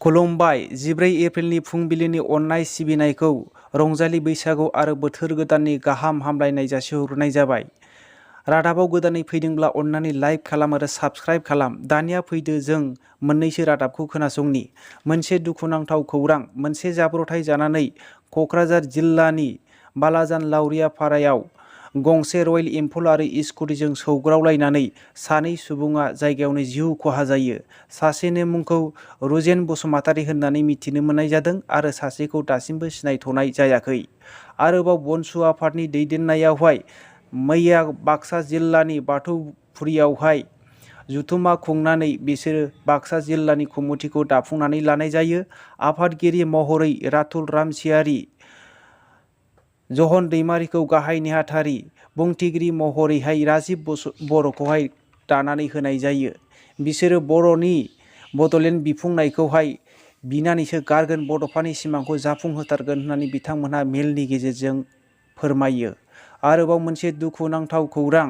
खुलुमबाय 14 एप्रिलनि फुंबिलिनि अननाय सिबिनायखौ रंजालि बैसागु आरो बोथोर गोदाननि गाहाम हामलायनाय जासिहरनाय जाबाय। रादाबाव गोदानै फैदोंब्ला अननानै लाइक खालाम आरो साबस्क्राइब खालाम। दानिया फैदो जों मोननैसो रादाबखौ खोनासंनि। मोनसे दुखुनांथाव खौरां। मोनसे जाब्रबथाय जानानै क'क्राझार जिल्लानि बालाजान लावरिया पारायाव गंसे रयेल एनफिल्ड आरो स्कुटिजों सौग्रावलायनानै सानै सुबुङा जायगायावनो जिउ खहा जायो। सासेनि मुंखौ रुजेन बसुमतारी होननानै मिथिनो मोननाय जादों आरो सासेखौ दासिमबो सिनायथ'नाय जायाखै। आरोबाव बनसु आफादनि दैदेननायावहाय मैया बाक्सा जिल्लानि बाथौफुरियावहाय जथुम्मा खुंनानै बिसोरो बाक्सा जिल्लानि कमिटिखौ दाफुंनानै लानाय जायो। आफादगिरि महरै रातुल रामसियारि, जहन दैमारिखौ गाहाय नेहाथारि, बुंथिगिरि महरैहाय राजिब बर'खौहाय दानानै होनाय जायो। बिसोरो बर'नि बड'लेण्ड बिफुंनायखौहाय बिनानैसो गारगोन, बड'फानि सिमांखौ जाफुंहोथारगोन होननानै बिथांमोनहा मेलनि गेजेरजों फोरमायो। आरोबाव मोनसे दुखुनांथाव खौरां।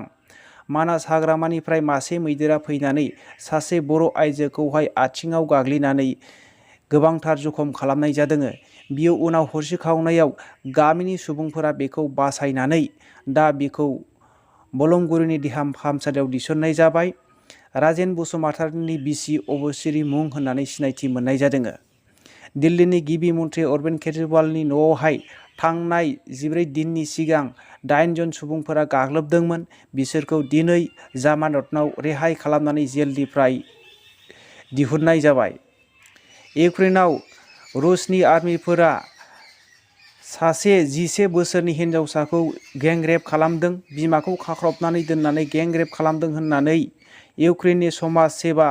मानास हाग्रामानिफ्राय मासे मैदेरा फैनानै सासे बर' आइजोखौहाय आथिङाव गाग्लिनानै गोबांथार जखम खालामनाय जादों। बियो उनाव हरसिखावनायाव गामिनि सुबुंफोरा बेखौ बासायनानै दा बेखौ बलंगुरिनि देहा फाहामसालियाव थिसननाय जाबाय। राजेन बसुमतारीनि बिसि अबस्रिनि मुं होननानै सिनायथि मोननाय जादों। दिल्लीनि गिबि मन्थ्रि अरविन्द केजरिवालनि न'आवहाय थांनाय 14 दिननि सिगां 8 जन सुबुंफोरा गाग्लोबदोंमोन। बिसोरखौ दिनै जामानतनाव रेहाय खालामनानै जेलनिफ्राय दिहुननाय जाबाय। इउक्रेनाव रुसनि आर्मिफोरा सासे 11 बोसोरनि हिनजावसाखौ गेंरेप खालामदों। बिमाखौ खाख्रबनानै दोननानै गेंरेप खालामदों होननानै इउक्रेननि समाज सेवा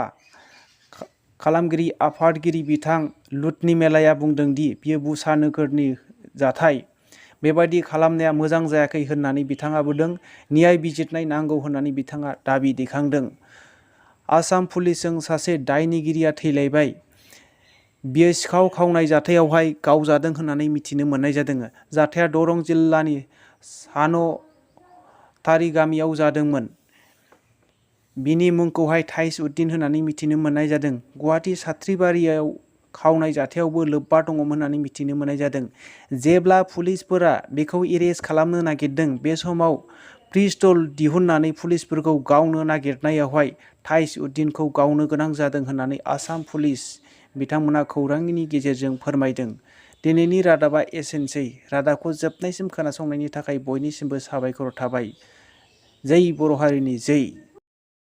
खालामगिरि आफादगिरि बिथां लुटनिमेलाया बुंदों दि बियो बुसा नोगोरनि जाथाय। बेबायदि खालामनाया मोजां जायाखै होननानै बिथाङा बुंदों। न्याय बिजिरनाय नांगौ होननानै बिथाङा दाबि दैखांदों। आसाम पुलिसजों सासे दायनिगिरिया थैलायबाय। बियो सिखाव खावनाय जाथायावहाय गावजादों होननानै मिथिनो मोननाय जादों। जाथाया दरं जिल्लानि सान'तारी गामियाव जादोंमोन। बिनि मुंखौहाय थाइसुद्दिन होननानै मिथिनो मोननाय जादों। गुवाहाटी साथ्रिबारियाव खावनाय जाथायावबो लोब्बा दङमोन होननानै मिथिनो मोननाय जादों। जेब्ला पुलिसफोरा बेखौ एरेस्ट खालामनो नागिरदों, बे समाव पिस्तल दिहुननानै पुलिसफोरखौ गावनो नागिरनायावहाय थाइसुद्दिनखौ गावनो गोनां जादों होननानै आसाम पुलिस बिथांमोना खौरांनि गेजेरजों फोरमायदों। दिनैनि रादाबा एसेनोसै। रादाबखौ जोबनायसिम खोनासंनायनि थाखाय बयनिसिमबो साबायखर थाबाय। जै बर' हारिनि जै।